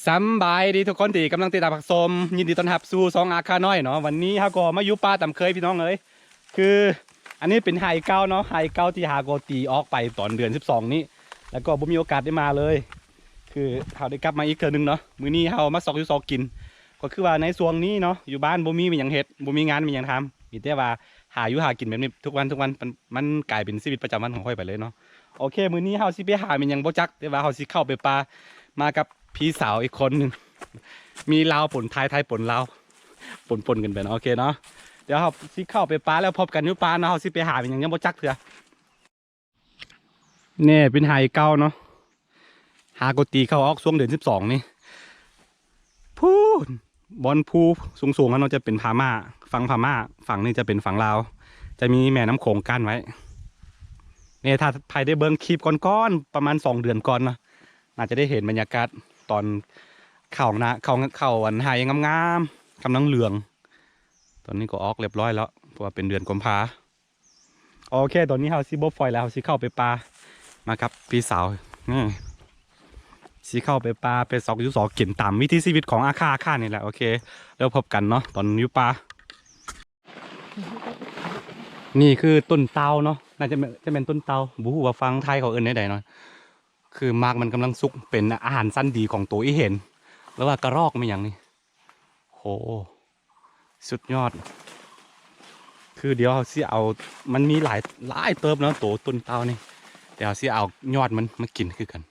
ສຳບາຍດີທຸກຄົນທີ່ກຳລັງຕິດຕາມຮັບຊົມ, ຍິນດີຕ້ອນຮັບສູ່ຊ່ອງອາຄານ້ອຍເນາະ. ວັນນີ້ເຮົາກໍມາຢູ່ປ່າຕາມເຄີຍພີ່ນ້ອງເອີຍ. ຄືອັນນີ້ເປັນໄຮ່ເກົ່າເນາະ, ໄຮ່ເກົ່າທີ່ເຮົາກໍຕີອອກໄປຕອນເດືອນສິບສອງນີ້ ແລ້ວກໍບໍ່ມີໂອກາດໄດ້ມາເລີຍ. ຄືເຮົາໄດ້ກັບມາອີກເທື່ອໜຶ່ງເນາະ. ມື້ນີ້ເຮົາມາຊອກຢູ່ຊອກກິນ, ກໍຄືວ່າໃນຊ່ວງນີ້ເນາະ ຢູ່ບ້ານບໍ່ມີຫຍັງເຮັດ, ບໍ່ມີງານມີຫຍັງທຳ, ມີແຕ່ວ່າຫາຢູ່ຫາກິນແບບນີ້ທຸກວັນທຸກວັນ. ມັນ ມັນກາຍເປັນຊີວິດປະຈຳວັນຂອງຂ້ອຍໄປເລີຍເນາະ. ໂອເຄ ມື້ນີ້ເຮົາຊິໄປຫາແມ່ນຫຍັງບໍ່ຈັກ, ແຕ່ວ່າເຮົາຊິເຂົ້າໄປປ່າມາກັບພີ່ສາວອີກຄົນໜຶ່ງ. ມີລາວປົນໄທ, ໄທປົນລາວ, ປົນໆກັນໄປເນາະ. ໂອເຄເນາະ, ດຽວເຮົາຊິເຂົ້າໄປປ່າແລ້ວພົບກັນຢູ່ປ່າເນາະ. ເຮົາຊິໄປຫາແມ່ນຫຍັງຍັງບໍ່ຈັກເທື່ອ. ນີ້ເປັນໄຮ່ເກົ່າເນາະ, ຫາກໍຕີເຂົ້າອອກຊ່ວງເດືອນສິບສອງນີ້. ພຸ້ນ ບ່ອນພູສູງໆຫັ້ນເນາະ ຈະເປັນພະມ້າ, ຝັ່ງພະມ້າ, ຝັ່ງນີ້ຈະເປັນຝັ່ງລາວ, ຈະມີແມ່ນ້ຳໂຂງກັ້ນໄວ້. ນີ້ ຖ້າໃຜໄດ້ເບິ່ງຄລິບກ່ອນໆ ປະມານສອງເດືອນກ່ອນເນາະ, ໜ້າຈະໄດ້ເຫັນບັນຍາກາດຕອນເຂົ້ານາ, ເຂົ້າ, ເຂົ້າອັນໄຮ່ງາມໆ ກຳລັງເຫຼືອງ. ຕອນນີ້ກໍອອກຮຽບຮ້ອຍແລ້ວ ເພາະວ່າເປັນເດືອນກຸມພາ. ໂອເຄ ຕອນນີ້ເຮົາຊິບໍ່ຟອຍແລ້ວ, ເຮົາຊິເຂົ້າໄປປ່າມາກັບພີ່ສາວ. ນີ້ ຊິເຂົ້າໄປປ່າ ໄປຊອກຢູ່ຊອກກິນຕາມວິຖີຊີວິດຂອງອາຄາ, ອາຄານີ້ແຫຼະ. ໂອເຄ ແລ້ວພົບກັນເນາະ ຕອນຢູ່ປ່າ. ນີ້ຄືຕົ້ນເຕົາເນາະ, ໜ້າຈະແມ່ນ, ຈະແມ່ນຕົ້ນເຕົາ, ບໍ່ຮູ້ວ່າຝັ່ງໄທເຂົາເອີ້ນແນວໃດເນາະ. ຄືໝາກມັນກຳລັງສຸກ, ເປັນອາຫານຊັ້ນດີຂອງໂຕອີເຫັນ ຫຼືວ່າກະຮອກແມ່ນຫຍັງນີ້. ໂຫ ສຸດຍອດ. ຄືດຽວເຮົາຊິເອົາ, ມັນມີຫຼາຍ, ຫຼາຍເຕີບເນາະ ໂຕຕົ້ນເຕົານີ້, ດຽວເຮົາຊິເອົາຍອດມັນມາກິນຄືກັນ.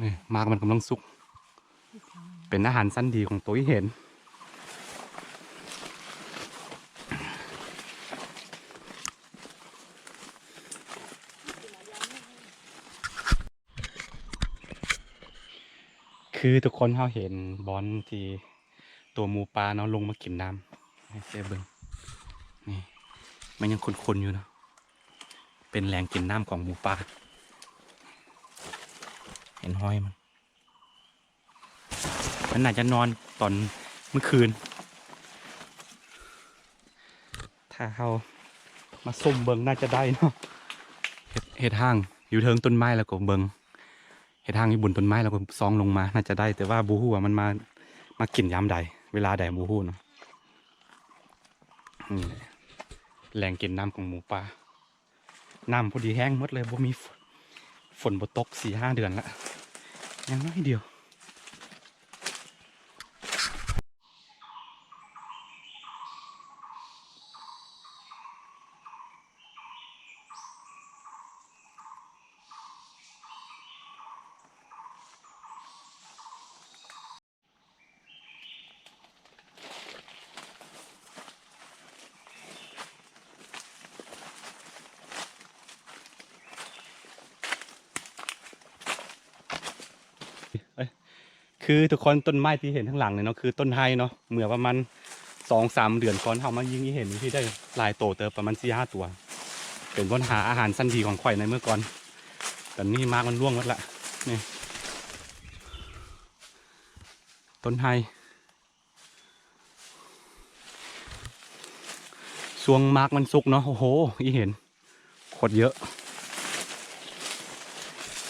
ນີ້ ໝາກມັນກຳລັງສຸກ, ເປັນອາຫານຊັ້ນດີຂອງໂຕອີເຫັນ. ຄືທຸກຄົນເຮົາເຫັນບ່ອນທີ່ຕົວໝູປ່າເນາະ ລົງມາກິນນ້ຳ, ໃຫ້ເຊເບິ່ງ. ນີ້ ມັນຍັງຄົນໆຢູ່ເນາະ, ເປັນແຫຼ່ງກິນນ້ຳຂອງໝູປ່າ. ເຫັນຮອຍມັນ. ມັນໜ້າຈະນອນຕອນມື້ຄືນ. ຖ້າເຮົາມາຊຸ່ມເບິ່ງໜ້າຈະໄດ້ເນາະ. ເຮັດ, ເຮັດຮ່າງຢູ່ເທິງຕົ້ນໄມ້ແລ້ວກໍເບິ່ງ, ເຮັດຮ່າງຢູ່ບົນຕົ້ນໄມ້ແລ້ວກໍຊ່ອງລົງມາ ໜ້າຈະໄດ້, ແຕ່ວ່າບໍ່ຮູ້ວ່າມັນມາ, ມາກິນຍາມໃດ, ເວລາໃດບໍ່ຮູ້ເນາະ. ນີ້ແຫຼະ ແຫຼ່ງກິນນ້ຳຂອງໝູປ່າ. ນ້ຳພໍດີແຫ້ງໝົດເລີຍ, ບໍ່ມີຝົນ, ຝົນບໍ່ຕົກສີ່ຫ້າເດືອນລະ, ຍັງໜ້ອຍດຽວ. ຄືທຸກຄົນ ຕົ້ນໄມ້ທີ່ເຫັນທາງຫຼັງນີ້ເນາະ ຄືຕົ້ນໄຮເນາະ. ເມື່ອປະມານສອງສາມເດືອນກ່ອນ ເຮົາມາຍິງອີເຫັນຢູ່ພີ້ໄດ້ຫຼາຍໂຕເຕີບ, ປະມານສີ່ຫ້າຕົວ. ເປັນບ່ອນຫາອາຫານຊັ້ນດີຂອງຂ້ອຍໃນເມື່ອກ່ອນ. ຕອນນີ້ໝາກມັນລ່ວງໝົດລະ. ນີ້ ຕົ້ນໄຮ ຊ່ວງໝາກມັນສຸກເນາະ. ໂອ້ໂຫ ອີເຫັນໂຄດເຍອະ.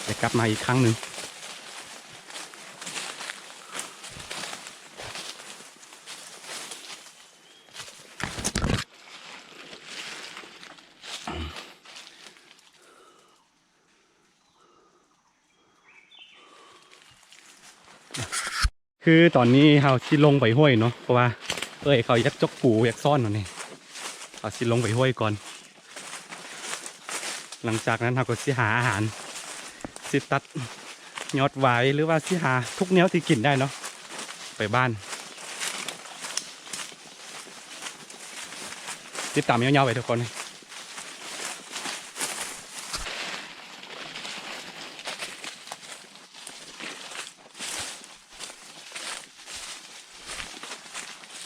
ຈະກັບມາອີກຄັ້ງໜຶ່ງ. ຄືຕອນນີ້ເຮົາຊິລົງໄປຫ້ວຍເນາະ ເພາະວ່າເອື້ອຍເຂົາຢາກຈົກປູ ຢາກຊ້ອນ ນີ້ເຮົາຊິລົງໄປຫ້ວຍກ່ອນ. ຫຼັງຈາກນັ້ນເຮົາກໍຊິຫາອາຫານ, ຊິຕັດຍອດຫວາຍ ຫຼືວ່າຊິຫາທຸກແນວທີ່ກິນໄດ້ເນາະ ໄປບ້ານ. ຕິດຕາມຍາວໆໄປທຸກຄົນ.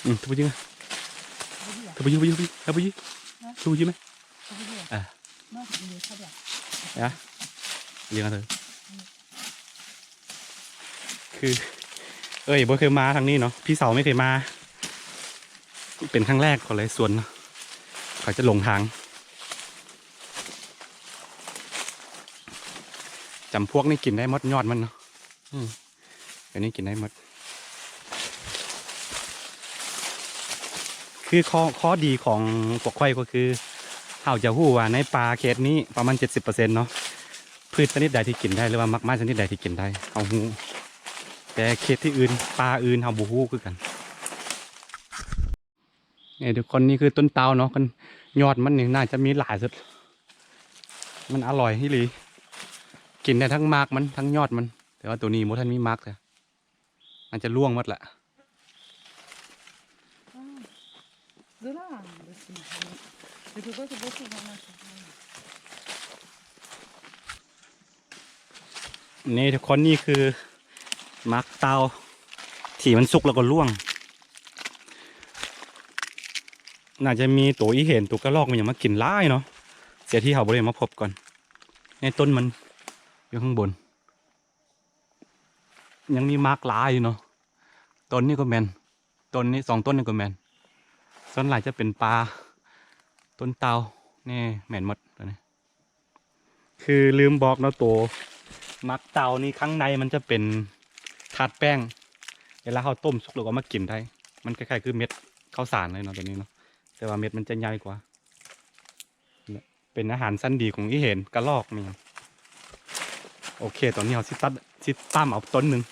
ອືມ ເທາບໍ່ຍິງ ເທາບໍ່ຍິງ ເທາບໍ່ຍິງ ເທາບໍ່ຍິງ ເທາບໍ່ຍິງ ເທາບໍ່ຍິງ ອ່າ ອ່າ ຍິງເອົາເທີ. ຄືເອື້ອຍບໍ່ເຄີຍມາທາງນີ້ເນາະ, ພີ່ສາວໄມ່ເຄີຍມາ, ເປັນຄັ້ງແລກ ເຂົາເລີຍຊວນເນາະ, ເຂົາຈະຫຼົງທາງ. ຈຳພວກນີ້ກິນໄດ້ໝົດຍອດມັນເນາະ. ອືມ ອັນນີ້ກິນໄດ້ໝົດ. ຄືຂໍ້ ຂໍ້ດີຂອງພວກຂ້ອຍກໍຄື ເຮົາຈະຮູ້ວ່າໃນປ່າເຂດນີ້ປະມານເຈັດສິບເປີເຊັນເນາະ ພືດຊະນິດໃດທີ່ກິນໄດ້ ຫຼືວ່າໝາກໄມ້ຊະນິດໃດທີ່ກິນໄດ້ ເຮົາຮູ້. ແຕ່ເຂດທີ່ອື່ນ ປ່າອື່ນ ເຮົາບໍ່ຮູ້ຄືກັນ. ນີ້ທຸກຄົນ ນີ້ຄືຕົ້ນເຕົ້າເນາະ ຄັນຍອດມັນນີ້ໜ້າຈະມີຫຼາຍສຸດ. ມັນອະລ່ອຍອີ່ຫຼີ ກິນໄດ້ທັງໝາກມັນ ທັງຍອດມັນ. ແຕ່ວ່າໂຕນີ້ບໍ່ທັນມີໝາກເທື່ອ ອາດຈະລ່ວງໝົດລະ. ນີ້ທຸກຄົນ ນີ້ຄືໝາກເຕົ້າທີ່ມັນສຸກແລ້ວກໍລ່ວງ. ໜ້າຈະມີໂຕອີ່ເຫັນ ໂຕກະລອກ ມີຫຍັງມາກິນຫຼາຍເນາະ ເສຍທີ່ເຮົາບໍ່ໄດ້ມາພົບກ່ອນ. ໃນຕົ້ນມັນຢູ່ຂ້າງບົນ ຍັງມີໝາກຫຼາຍຢູ່ເນາະ. ຕົ້ນນີ້ກໍແມ່ນ ຕົ້ນນີ້ ສອງຕົ້ນນີ້ກໍແມ່ນ. ສ່ວນຫຼາຍຈະເປັນປ່າ ຕົ້ນເຕົ້ານີ້ແມ່ນໝົດໂຕນີ້. ຄືລືມບອກເນາະ ໂຕໝາກເຕົ້ານີ້ ຂ້າງໃນມັນຈະເປັນທາດແປ້ງ ເວລາເຮົາຕົ້ມສຸກແລ້ວກໍເອົາມາກິນໄດ້. ມັນຄ້າຍໆຄືເມັດເຂົ້າສານເລີຍເນາະ ໂຕນີ້ເນາະ ແຕ່ວ່າເມັດມັນຈະໃຫຍ່ກວ່າ. ເປັນອາຫານຊັ້ນດີຂອງອີ່ເຫັນ ກະລອກ ມີຫຍັງ. ໂອເຄ ຕອນນີ້ເຮົາຊິຕັດ ຊິຕຳເອົາຕົ້ນໜຶ່ງ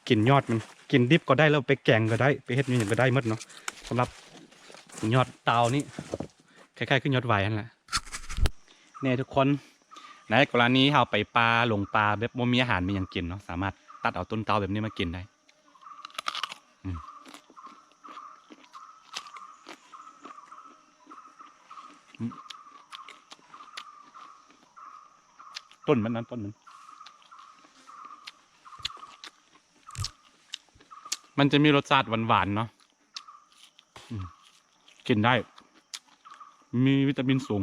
ກິນຍອດມັນ ກິນດິບກໍໄດ້ ແລ້ວໄປແກງກໍໄດ້ ໄປເຮັດຫຍັງກໍໄດ້ໝົດເນາະ. ສຳລັບຍອດເຕົ້ານີ້ ຄ້າຍໆຄືຍອດຫວາຍຫັ້ນແຫຼະ. ແນ່ທຸກຄົນ ໃນກໍລະນີເຮົາໄປປ່າ ຫຼົງປ່າ ແບບບໍ່ມີອາຫານມີຫຍັງກິນເນາະ ສາມາດຕັດເອົາຕົ້ນເຕົ້າແບບນີ້ມາກິນໄດ້. ອືມ ອືມ ຕົ້ນມັນນະ ຕົ້ນມັນ ມັນຈະມີລົດຊາດຫວານໆເນາະ. ອືມ ກິນໄດ້ ມີວິຕາມິນສູງ.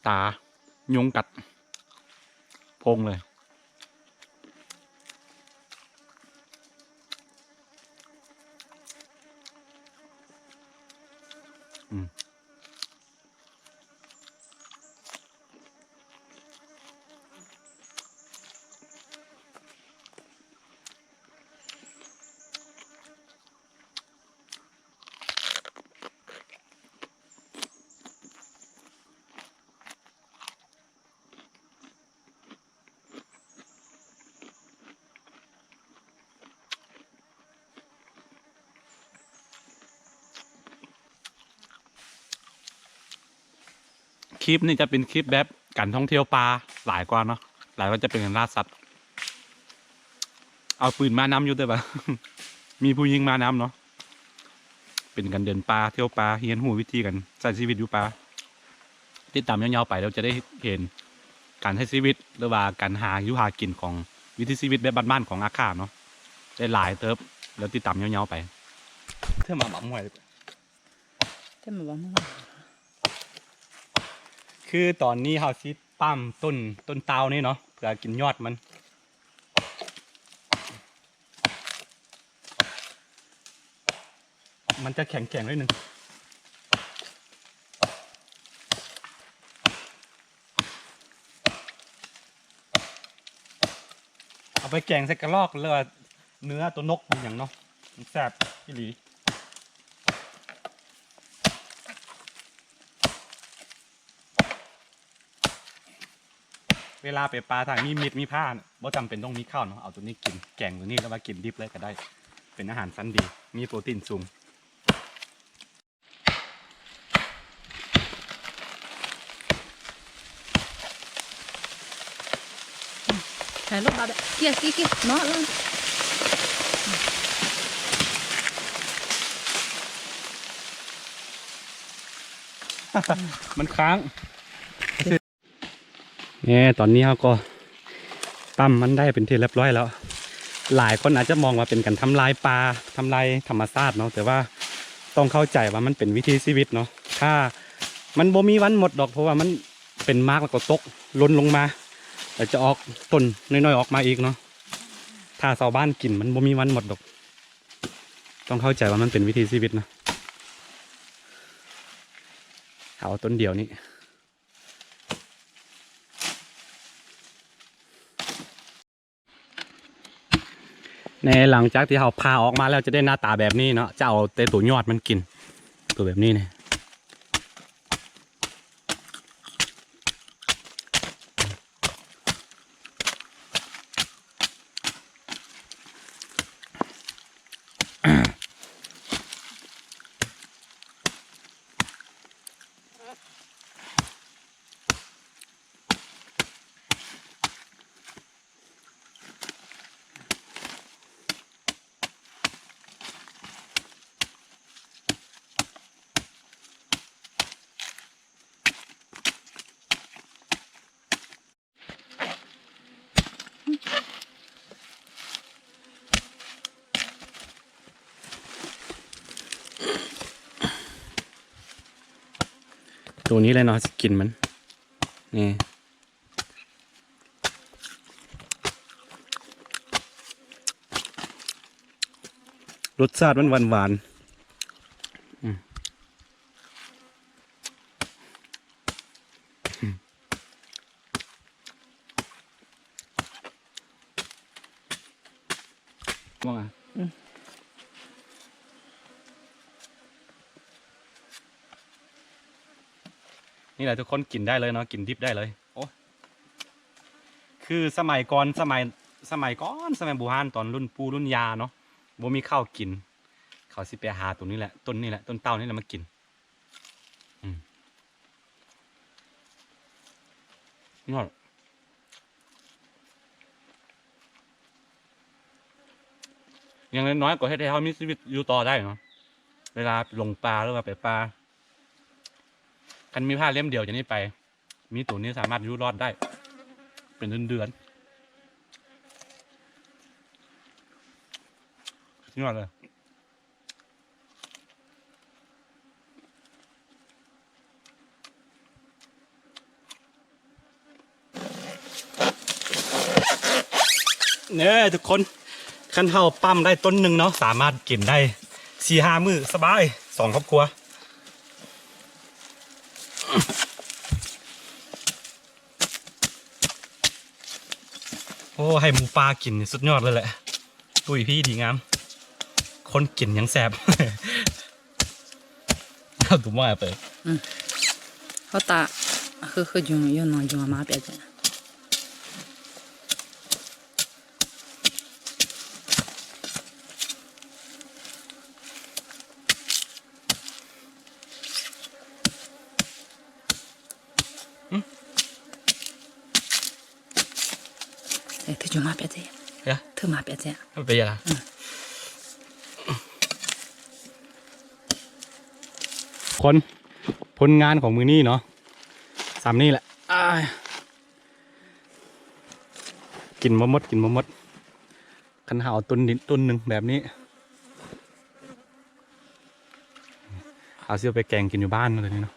ຕາຍຸງກັດໂພງເລີຍ. ອືມ. ຄລິບນີ້ຈະເປັນຄລິບແບບການທ່ອງທ່ຽວປ່າຫຼາຍກວ່າເນາະ ຫຼາຍກວ່າຈະເປັນການລ່າສັດ. ເອົາປືນມານຳຢູ່ ແຕ່ວ່າມີຜູ້ຍິງມານຳເນາະ. ເປັນການເດີນປ່າ ທ່ຽວປ່າ ຮຽນຮູ້ວິທີການໃຊ້ຊີວິດຢູ່ປ່າ. ຕິດຕາມຍາວໆໄປ ແລ້ວຈະໄດ້ເຫັນການໃຊ້ຊີວິດ ຫຼືວ່າການຫາຢູ່ຫາກິນຂອງ ວິຖີຊີວິດແບບບ້ານໆຂອງອາຂ່າເນາະ ໄດ້ຫຼາຍເຕີບ. ແລ້ວຕິດຕາມຍາວໆໄປ. ເທື່ອມາບັກມວຍ ເທື່ອມາບັກມວຍ. ຄືຕອນນີ້ເຮົາຊິປ້ຳຕົ້ນ ຕົ້ນເຕົ້ານີ້ເນາະ ເພື່ອກິນຍອດມັນ. ມັນຈະແຂງໆໜ້ອຍໜຶ່ງ. ເອົາໄປແກງໃສ່ກະລອກ ຫຼືວ່າເນື້ອຕົວນົກ ອີ່ຫຍັງເນາະ ມັນແຊບອີ່ຫຼີ. ເວລາໄປປ່າ ຖ້າມີມີດມີພ້າ ບໍ່ຈຳເປັນຕ້ອງມີເຂົ້າເນາະ ເອົາໂຕນີ້ກິນ ແກງໂຕນີ້ ຫຼືວ່າກິນດິບເລີຍກໍໄດ້. ເປັນອາຫານຊັ້ນດີ ມີໂປຣຕີນສູງ. ຖ່າຍຮູບບາດ ເກຍ ເກຍ ເກຍ ເນາະ ມັນຄ້າງ. ແນ່ ຕອນນີ້ເຮົາກໍປ້ຳມັນໄດ້ເປັນທີ່ຮຽບຮ້ອຍແລ້ວ. ຫຼາຍຄົນອາດຈະມອງວ່າເປັນການທຳລາຍປ່າ ທຳລາຍທຳມະຊາດເນາະ ແຕ່ວ່າຕ້ອງເຂົ້າໃຈວ່າມັນເປັນວິຖີຊີວິດເນາະ. ຖ້າ ມັນບໍ່ມີວັນໝົດດອກ ເພາະວ່າມັນເປັນໝາກແລ້ວກໍຕົກຫຼົ່ນລົງມາ ແລ້ວຈະອອກຕົ້ນນ້ອຍໆອອກມາອີກເນາະ. ຖ້າຊາວບ້ານກິນ ມັນບໍ່ມີວັນໝົດດອກ. ຕ້ອງເຂົ້າໃຈວ່າມັນເປັນວິຖີຊີວິດເນາະ. ເອົາຕົ້ນດຽວນີ້. ແນ່ ຫຼັງຈາກທີ່ເຮົາຜ່າອອກມາແລ້ວ ຈະໄດ້ໜ້າຕາແບບນີ້ເນາະ, ຈະເອົາແຕ່ໂຕຍອດມັນກິນ ໂຕແບບນີ້ນີ້. ໂຕນີ້ແຫຼະເນາະ ຊິກິນມັນ ນີ້ ລົດຊາດມັນຫວານໆ ອືມ. ວ່າ ອືມ ນີ້ແຫຼະ ທຸກຄົນ ກິນໄດ້ເລີຍເນາະ ກິນດິບໄດ້ເລີຍ. ໂອ້ ຄືສະໄໝກ່ອນ ສະໄໝ ສະໄໝກ່ອນ ສະໄໝບູຮານ ຕອນລຸ້ນປູ່ລຸ້ນຍ່າເນາະ ບໍ່ມີເຂົ້າກິນ ເຂົາຊິໄປຫາໂຕນີ້ແຫຼະ ຕົ້ນນີ້ແຫຼະ ຕົ້ນເຕົ້ານີ້ແຫຼະມາກິນ. ອືມ ຍອດ ຢ່າງໜ້ອຍໆກໍເຮັດໃຫ້ເຮົາມີຊີວິດຢູ່ຕໍ່ໄດ້ເນາະ ເວລາລົງປ່າ ຫຼືວ່າໄປປ່າ ຄັນມີພ້າເຫຼັ້ມດຽວຈາກນີ້ໄປ ມີໂຕນີ້ສາມາດຢູ່ລອດໄດ້ເປັນເດືອນໆ ຍອດເລີຍ. ເອີ ທຸກຄົນ ຄັນເຮົາປ້ຳໄດ້ຕົ້ນໜຶ່ງເນາະ ສາມາດກິນໄດ້ສີ່ຫ້າມື້ສະບາຍ ສອງຄອບຄົວ. ໂອ້ ໃຫ້ໝູປ່າກິນນີ້ສຸດຍອດເລີຍແຫຼະ ຕຸ້ຍພີດີງາມ ຄົນກິນຍັງແຊບ. ເອົາຕຸມອຍໄປ ອືມ ເຂົາຕາ ຄື ຄືຈຸງ ຢູ່ນອນຈຸງມາເປັນຈັ່ງ ອືມ ເອີ ຖືຈຸມາເປັນຈັ່ງ ເອີ ຖືມາເປັນຈັ່ງ ເປັນຫຍັງລະ ອືມ. ຄົນ ຜົນງານຂອງມື້ນີ້ເນາະ ສ່ຳນີ້ແຫຼະ ອ້າຍ ກິນບໍ່ໝົດ ກິນບໍ່ໝົດ ຄັນເຮົາເອົາຕົ້ນນີ້ຕົ້ນໜຶ່ງແບບນີ້ ເຮົາຊິເອົາໄປແກງກິນຢູ່ບ້ານເນາະ ໂຕນີ້ເນາະ.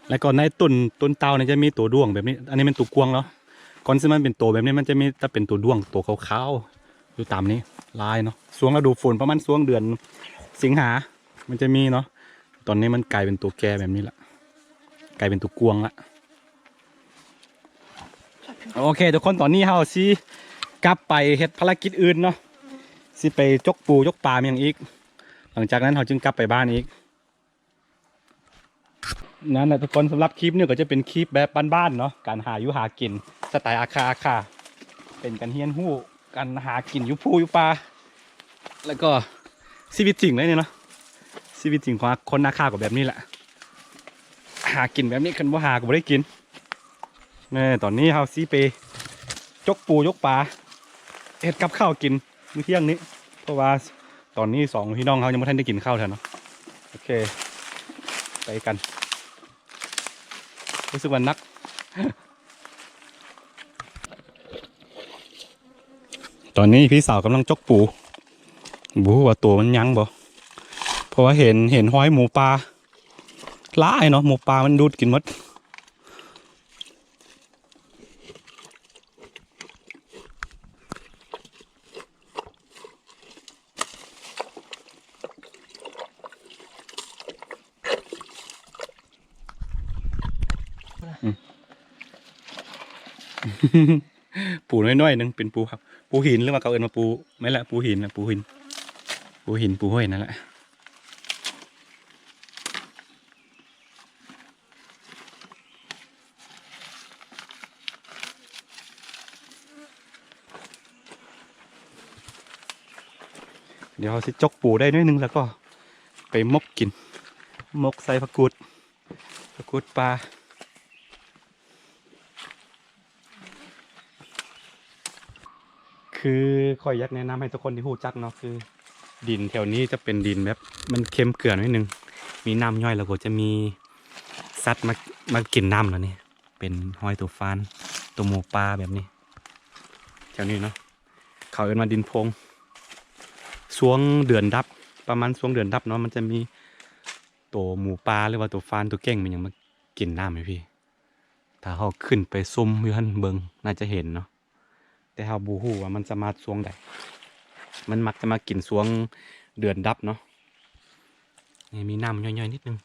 ແລ້ວກໍໃນຕົ້ນ ຕົ້ນເຕົ້ານີ້ຈະມີໂຕດ້ວງແບບນີ້ ອັນນີ້ແມ່ນໂຕກວາງເນາະ ກ່ອນຊິມັນເປັນໂຕແບບນີ້ ມັນຈະມີແຕ່ເປັນໂຕດ້ວງ ໂຕຂາວໆ ຢູ່ຕາມນີ້ຫຼາຍເນາະ ຊ່ວງລະດູຝົນ ປະມານຊ່ວງເດືອນສິງຫາ ມັນຈະມີເນາະ ຕອນນີ້ມັນກາຍເປັນໂຕແກ່ແບບນີ້ລະ ກາຍເປັນໂຕກວາງລະ. ໂອເຄ ທຸກຄົນ ຕອນນີ້ເຮົາຊິກັບໄປເຮັດພາລະກິດອື່ນເນາະ ຊິໄປຈົກປູຈົກປາຫຍັງອີກ ຫຼັງຈາກນັ້ນເຮົາຈຶ່ງກັບໄປບ້ານອີກ. ນັ້ນແຫຼະທຸກຄົນ ສຳລັບຄລິບນີ້ກໍຈະເປັນຄລິບແບບບ້ານໆເນາະ ການຫາຢູ່ຫາກິນສະໄຕອາຄາອາຄາ ເປັນການຮຽນຮູ້ການຫາກິນຢູ່ພູຢູ່ປ່າ ແລ້ວກໍຊີວິດຈິງເລີຍນີ້ເນາະ ຊີວິດຈິງຂອງຄົນອາຄາກໍແບບນີ້ແຫຼະ ຫາກິນແບບນີ້ ຄັນບໍ່ຫາກໍບໍ່ໄດ້ກິນ. ແມ່ ຕອນນີ້ເຮົາຊິໄປຈົກປູຈົກປາ ເຮັດກັບເຂົ້າກິນມື້ທ່ຽງນີ້ ເພາະວ່າຕອນນີ້ສອງພີ່ນ້ອງເຮົາຍັງບໍ່ທັນໄດ້ກິນເຂົ້າເທື່ອເນາະ. ໂອເຄ ໄປກັນ ຮູ້ສຶກວ່າໜັກ. ຕອນນີ້ພີ່ສາວກຳລັງຈົກປູ ບໍ່ຮູ້ວ່າໂຕມັນຍັງບໍ່ ເພາະວ່າເຫັນ ເຫັນຮອຍໝູປ່າຫຼາຍເນາະ ໝູປ່າມັນດູດກິນໝົດ. ອືມ ປູນ້ອຍໆໜຶ່ງ ເປັນປູ ປູຫີນ ຫຼືວ່າເຂົາເອີ້ນວ່າປູ ແມ່ນແຫຼະ ປູຫີນນະ ປູຫີນ ປູຫີນ ປູຫ້ວຍນັ້ນແຫຼະ. ດຽວເຮົາຊິຈົກປູໄດ້ໜ້ອຍໜຶ່ງ ແລ້ວກໍໄປໝົກກິນ ໝົກໃສ່ຜັກກູດ ຜັກກູດປ່າ. ຄືຂ້ອຍຢາກແນະນຳໃຫ້ທຸກຄົນທີ່ຮູ້ຈັກເນາະ ຄືດິນແຖວນີ້ຈະເປັນດິນແບບມັນເຄັມເກືອໜ້ອຍໜຶ່ງ ມີນ້ຳຍ່ອຍ ແລ້ວກໍຈະມີສັດມາ ມາກິນນ້ຳແລ້ວນີ້ ເປັນຮອຍໂຕຟານ ໂຕໝູປ່າແບບນີ້ ແຖວນີ້ເນາະ ເຂົາເອີ້ນວ່າດິນໂພງ. ຊ່ວງເດືອນດັບ ປະມານຊ່ວງເດືອນດັບເນາະ ມັນຈະມີໂຕໝູປ່າ ຫຼືວ່າໂຕຟານ ໂຕເກ້ງ ມີຫຍັງມາກິນນ້ຳໃຫ້ພີ້. ຖ້າເຮົາຂຶ້ນໄປຊຸ່ມຢູ່ຫັ້ນເບິ່ງ ໜ້າຈະເຫັນເນາະ ແຕ່ເຮົາບໍ່ຮູ້ວ່າມັນຈະມາຊ່ວງໃດ. ມັນມັກຈະມາກິນຊ່ວງເດືອນດັບເນາະ. ນີ້ມີນ້ຳຍ່ອຍໆນິດໜຶ່ງ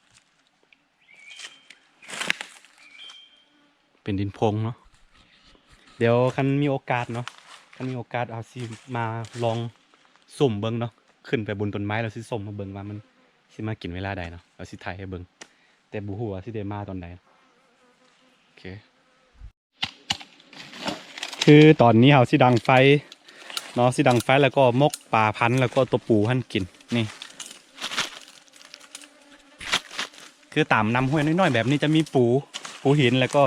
ເປັນດິນໂພງເນາະ. ດຽວຄັນມີໂອກາດເນາະ ຄັນມີໂອກາດເຮົາຊິມາລອງຊຸ່ມເບິ່ງເນາະ ຂຶ້ນໄປບົນຕົ້ນໄມ້ ແລ້ວຊິຊຸ່ມໃຫ້ເບິ່ງວ່າມັນຊິມາກິນເວລາໃດເນາະ ແລ້ວຊິຖ່າຍໃຫ້ເບິ່ງ ແຕ່ບໍ່ຮູ້ວ່າຊິໄດ້ມາຕອນໃດ. ໂອເຄ ຄືຕອນນີ້ເຮົາຊິດັງໄຟເນາະ ຊິດັງໄຟ ແລ້ວກໍໝົກປາພັນ ແລ້ວກໍຕົວປູຫັ້ນກິນ. ນີ້ຄືຕາມນ້ຳຫ້ວຍນ້ອຍໆແບບນີ້ຈະມີປູ ປູຫີນ ແລ້ວກໍ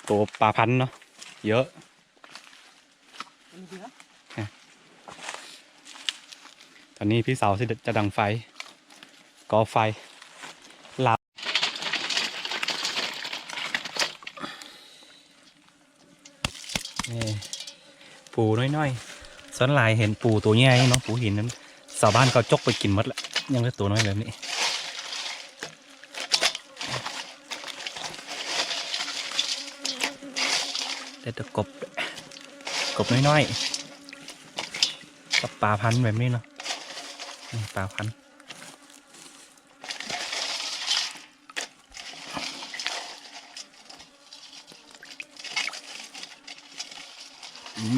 ໂຕປາພັນເນາະ ເຍອະ. ຕອນນີ້ພີ່ສາວຊິ ຈະດັງໄຟ ກໍ່ໄຟ ລາວ ນີ້ ປູນ້ອຍໆ ສ່ວນຫຼາຍເຫັນປູໂຕໃຫຍ່ເນາະ ປູຫີນນັ້ນ ຊາວບ້ານເຂົາຈົກໄປກິນໝົດລະ ຍັງເຫຼືອໂຕນ້ອຍແບບນີ້. ໄດ້ແຕ່ກົບ ກົບນ້ອຍໆ ກັບປາພັນແບບນີ້ເນາະ ນີ້ປາພັນ.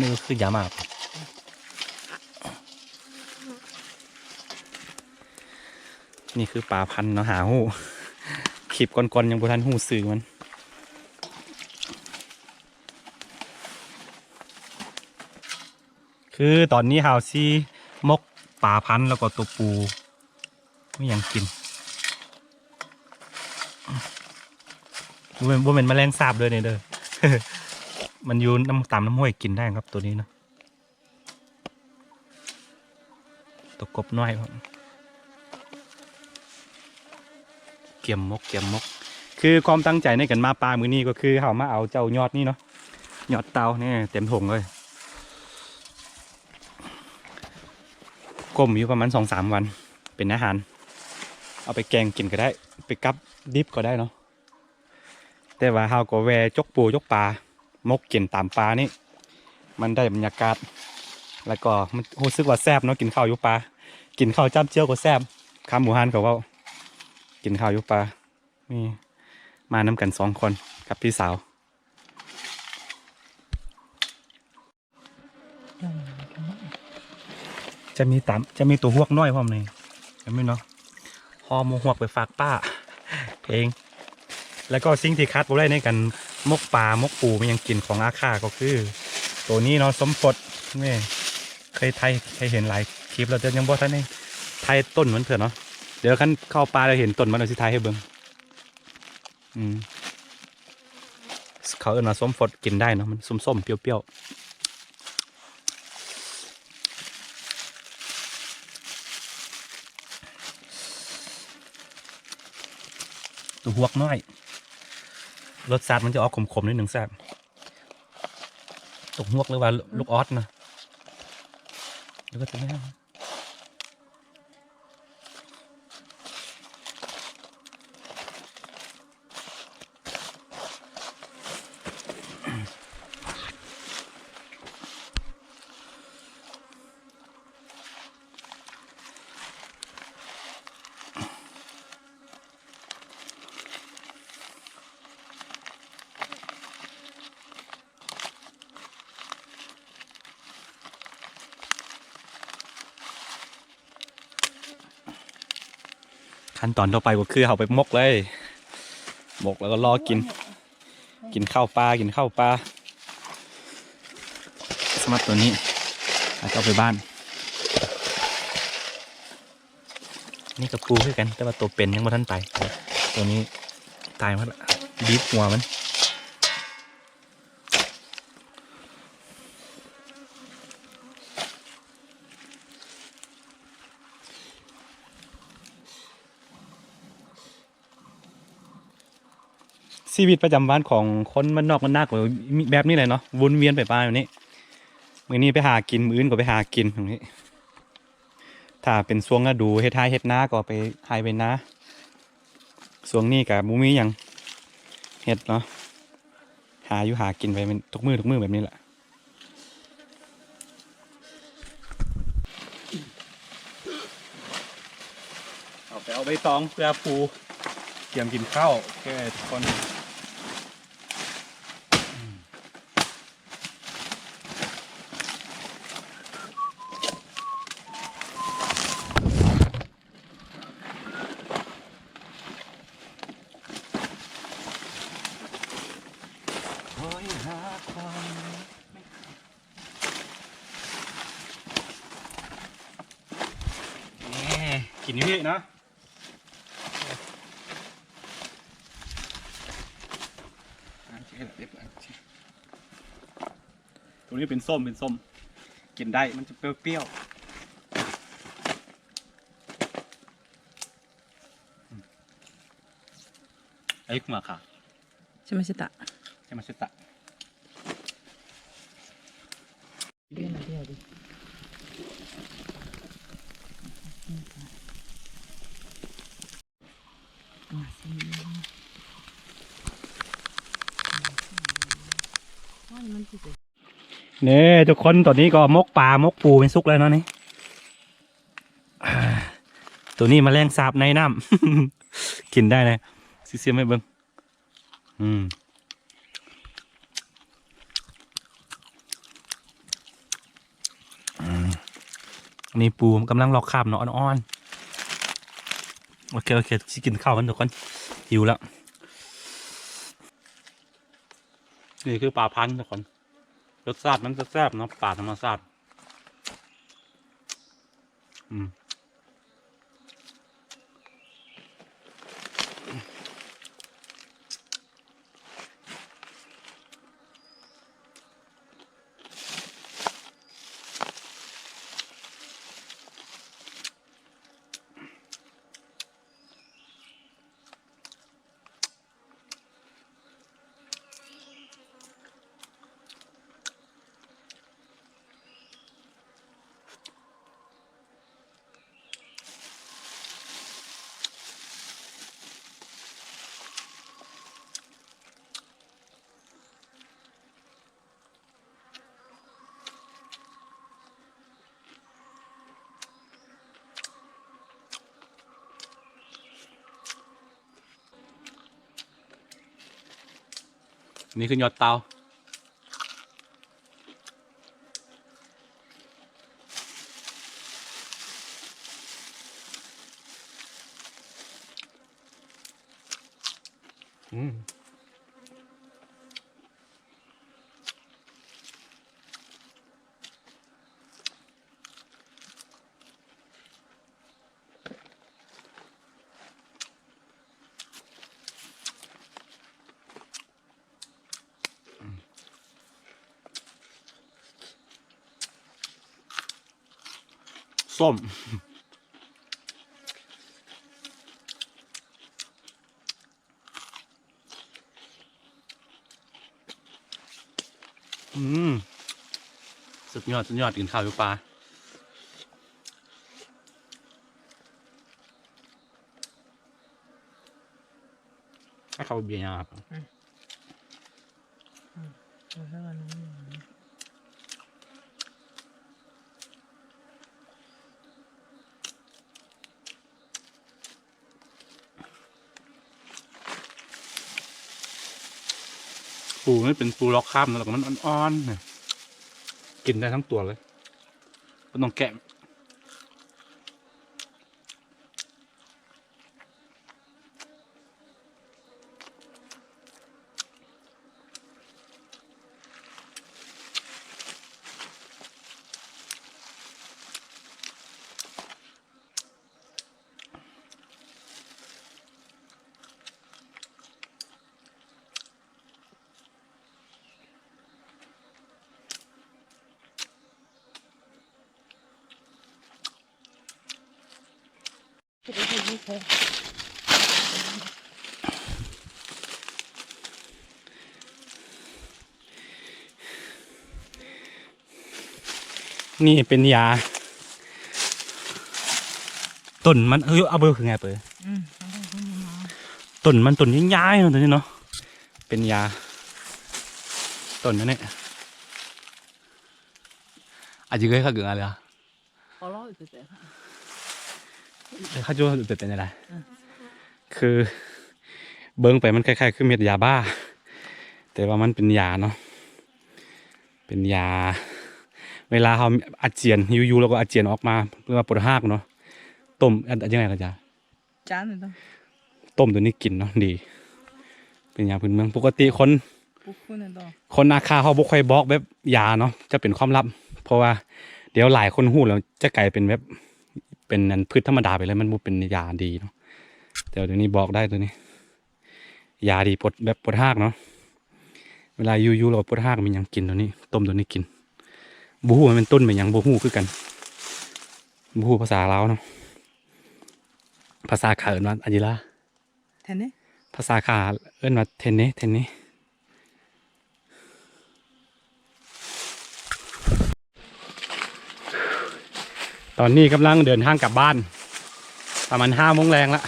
ນີ້ຄືຢາໝາກ ນີ້ຄືປາພັນເນາະ ຫາຮູ້ ຄລິບກ່ອນໆຍັງບໍ່ທັນຮູ້ຊື່ມັນ. ຄືຕອນນີ້ເຮົາຊິໝົກປາພັນ ແລ້ວກໍຕົວປູມີຫຍັງກິນ ບໍ່ແມ່ນ ບໍ່ແມ່ນມະແລງສາບເດີນີ້ເດີ ມັນຢູ່ນຳ ຕາມນ້ຳຫ້ວຍກິນໄດ້ຄັບ ຕົວນີ້ເນາະ. ຕົວກົບນ້ອຍ ກຽມໝົກ ກຽມໝົກ ຄືຄວາມຕັ້ງໃຈໃນການມາປ່າມື້ນີ້ກໍຄືເຮົາມາເອົາເຈົ້າຍອດນີ້ເນາະ ຍອດເຕົານີ້ເຕັມຖົງເລີຍ ກົມຢູ່ປະມານສອງສາມວັນ ເປັນອາຫານ ເອົາໄປແກງກິນກໍໄດ້ ໄປກັບດິບກໍໄດ້ເນາະ. ແຕ່ວ່າເຮົາກໍແວ່ຈົກປູຈົກປາ ໝົກກິນຕາມປ່ານີ້ ມັນໄດ້ບັນຍາກາດ ແລ້ວກໍມັນຮູ້ສຶກວ່າແຊບເນາະ ກິນເຂົ້າຢູ່ປ່າ ກິນເຂົ້າຈ້ຳຈ້ຽວກໍແຊບ ຄຳບູຮານເຂົາເວົ້າ ກິນເຂົ້າຢູ່ປ່າ. ນີ້ ມານຳກັນສອງຄົນກັບພີ່ສາວ. ຈະມີຕາມ ຈະມີຕົວຮວກນ້ອຍພ້ອມນີ້ ເຫັນໄໝເນາະ ຫໍ່ໝົກຮວກໄປຝາກປ້າເອງ. ແລ້ວກໍສິ່ງທີ່ຂາດບໍ່ໄດ້ໃນການໝົກປາ ໝົກປູ ແມ່ນຫຍັງກິນຂອງອາຂ້າກໍຄືໂຕນີ້ເນາະ ສົ້ມຟົດ. ນີ້ເຄີຍຖ່າຍໃຫ້ເຫັນຫຼາຍຄລິບແລ້ວ ແຕ່ຍັງບໍ່ທັນໄດ້ຖ່າຍຕົ້ນມັນເທື່ອເນາະ. ດຽວຄັນເຂົ້າປ່າແລ້ວເຫັນຕົ້ນມັນ ເຮົາຊິຖ່າຍໃຫ້ເບິ່ງ. ອືມ ເຂົາເອີ້ນວ່າສົ້ມຟົດ ກິນໄດ້ເນາະ ມັນສົ້ມໆ ປ່ຽວໆ. ຕົວຮວກນ້ອຍ ລົດຊາດມັນຈະອອກຂົມໆ ໜ້ອຍໜຶ່ງ ແຊບ. ຕົວຮວກ ຫຼືວ່າ ອືມ ລູກອອດນະ ແລ້ວກໍຕົວນີ້. ໂ ຂັ້ນຕອນຕໍ່ໄປກໍຄືເຮົາໄປໝົກເລີຍ ໝົກແລ້ວກໍລໍກິນ ກິນເຂົ້າປ່າ ກິນເຂົ້າປ່າ. ສຳລັບຕົວນີ້ອາດຈະເອົາໄປບ້ານ. ນີ້ກໍປູຄືກັນ ແຕ່ວ່າຕົວເປັນຍັງບໍ່ທັນໄປ ຕົວນີ້ຕາຍໝົດລະ ບີບຫົວມັນ. ຊີວິດປະຈຳວັນຂອງຄົນບ້ານນອກບ້ານນາກໍມີແບບນີ້ແຫຼະເນາະ ວົນວຽນໄປມາແບບນີ້ ມື້ນີ້ໄປຫາກິນ ມື້ອື່ນກໍໄປຫາກິນ ຈັ່ງຊີ້. ຖ້າເປັນຊ່ວງລະດູເຮັດໄຮ່ເຮັດນາກໍໄປໄຮ່ໄປນາ ຊ່ວງນີ້ກໍບໍ່ມີຫຍັງເຮັດເນາະ ຫາຢູ່ຫາກິນໄປແມ່ນທຸກມື້ທຸກມື້ແບບນີ້ແຫຼະ. ເອົາໄປເອົາໃບຕອງເພື່ອປູ ກຽມກິນເຂົ້າ ໂອເຄທຸກຄົນ. ໂອ້ຍ ຫາຄວາມ ນີ້ ກິນຢູ່ນີ້ເນາະ ໂອເຄ ໂອເຄ ໂອເຄ. ຕົວນີ້ເປັນສົ້ມ ເປັນສົ້ມ ກິນໄດ້ ມັນຈະປ່ຽວໆ. ອາລິກມາຄາ ຊະມາຊິຕະ ຊະມາຊິຕະ. ນີ້ທຸກຄົນ ຕອນນີ້ກໍໝົກປາໝົກປູເປັນສຸກແລ້ວເນາະນີ້. ໂຕນີ້ມະແລງສາບໃນນ້ຳ ກິນໄດ້ນະ ຊິຊິມໃຫ້ເບິ່ງ. ອືມ ອືມ ອັນນີ້ປູມັນກຳລັງລອກຄາບເນາະ ອ່ອນໆ. ໂອເຄ ໂອເຄ ຊິກິນເຂົ້າກັນທຸກຄົນ ຫິວແລ້ວ. ນີ້ຄືປາພັນທຸກຄົນ ລົດຊາດມັນຈະແຊບເນາະ ປາທຳມະຊາດ. ອືມ. ນີ້ຄືຍອດເຕົາ. ອືມ. ສົ້ມ. ອືມ ສຸດຍອດ ສຸດຍອດ ກິນເຂົ້າຢູ່ປ່າ. ໃຫ້ເຂົາເບຍຍາ ອືມ ອືມ ເອົາໃຫ້ມັນ ປູນີ້ເປັນປູລອກຄາບນະ ແລ້ວກໍມັນອ່ອນໆ ນີ້ ກິນໄດ້ທັງຕົວເລີຍ ບໍ່ຕ້ອງແກະ. ນີ້ເປັນຢາ ຕົ້ນມັນ ເອີ ເອົາເບິ່ງຄືງ່າຍເປີ ອືມ ຕົ້ນມັນຕົ້ນໃຫຍ່ໆເນາະ ໂຕນີ້ເນາະ ເປັນຢາ ຕົ້ນອັນນີ້ ອາດຈະເຄີຍເຂົ້າເກີງອາເລີຍ ເຂົາເຈົ້າເປັນຈັ່ງໃດ ເອີ ຄືເບິ່ງໄປມັນຄ້າຍໆຄືເມັດຢາບ້າ ແຕ່ວ່າມັນເປັນຢາເນາະ ເປັນຢາ ເວລາເຮົາອາຈຽນ ຢູ່ໆ ແລ້ວກໍອາຈຽນອອກມາ ຫຼືວ່າປົດຮາກເນາະ ຕົ້ມ ອາ ຈັ່ງໃດກໍຈະ ຈານນີ້ຕ້ອງ ຕົ້ມໂຕນີ້ກິນເນາະ ດີ ເປັນຢາພື້ນເມືອງ ປົກກະຕິຄົນ ຄົນນາຄາເຮົາບໍ່ຄ່ອຍບອກແບບຢາເນາະ ຈະເປັນຄວາມລັບ ເພາະວ່າດຽວຫຼາຍຄົນຮູ້ແລ້ວຈະກາຍເປັນແບບ ເປັນອັນພືດທຳມະດາໄປເລີຍ ມັນບໍ່ເປັນຢາດີເນາະ ແຕ່ວ່າໂຕນີ້ບອກໄດ້ ໂຕນີ້ຢາດີປົດ ແບບປົດຮາກເນາະ ເວລາຢູ່ໆ ແລ້ວປົດຮາກ ມີຫຍັງກິນໂຕນີ້ ຕົ້ມໂຕນີ້ກິນ ບໍ່ຮູ້ວ່າແມ່ນຕົ້ນແມ່ນຫຍັງ ບໍ່ຮູ້ຄືກັນ ບໍ່ຮູ້ພາສາລາວເນາະ ພາສາຂ້າເອີ້ນວ່າ ອາຈິລາ ເທນເນ ພາສາຂ້າເອີ້ນວ່າເທນເນ ເທນເນ ຕອນນີ້ກຳລັງເດີນທາງກັບບ້ານ ປະມານຫ້າໂມງແລງລະ.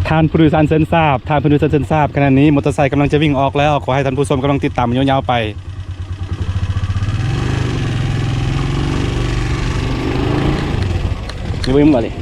ທ່ານຜູ້ໂດຍສານເຊີນຊາບ ທ່ານຜູ້ໂດຍສານເຊີນຊາບ ຂະນະນີ້ມໍເຕີໄຊກຳລັງຈະວິ່ງອອກແລ້ວ ຂໍໃຫ້ທ່ານຜູ້ຊົມກຳລັງຕິດຕາມຍາວໆໄປ. ນີ້ບໍ່ມີໝູ່ເລີຍ.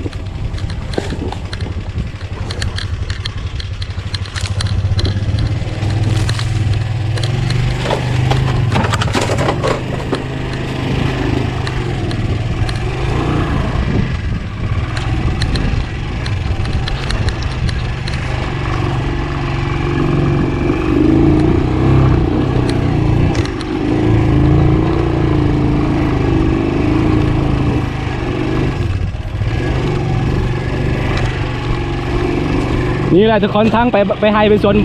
ນີ້ແຫຼະທຸກຄົນ ທາງໄປ ໄປໄຮ່ໄປສວນ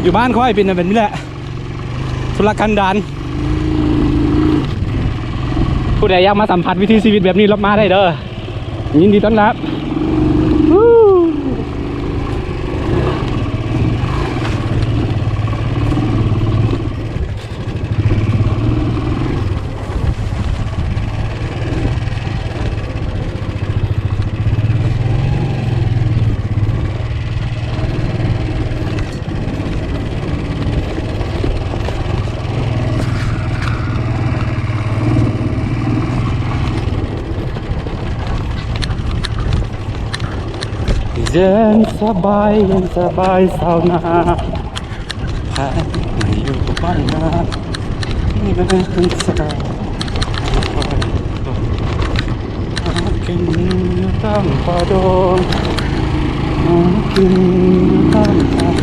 ຢູ່ບ້ານຂ້ອຍເປັນແບບນີ້ແຫຼະ ທຸລະກັນດານ. ຜູ້ໃດຢາກມາສຳຜັດວິຖີຊີວິດແບບນີ້ ລອບມາໄດ້ເດີ ຍິນດີຕ້ອນຮັບ. ເຢັນສະບາຍ ເຢັນສະບາຍຊາວນາ ໃຜມາຢູ່ບ້ານນາ ເປັນສາວ ຫາກິນຢູ່ຕາມປ່າດົງ ຫາກິນຢູ່ຕາມປ່າ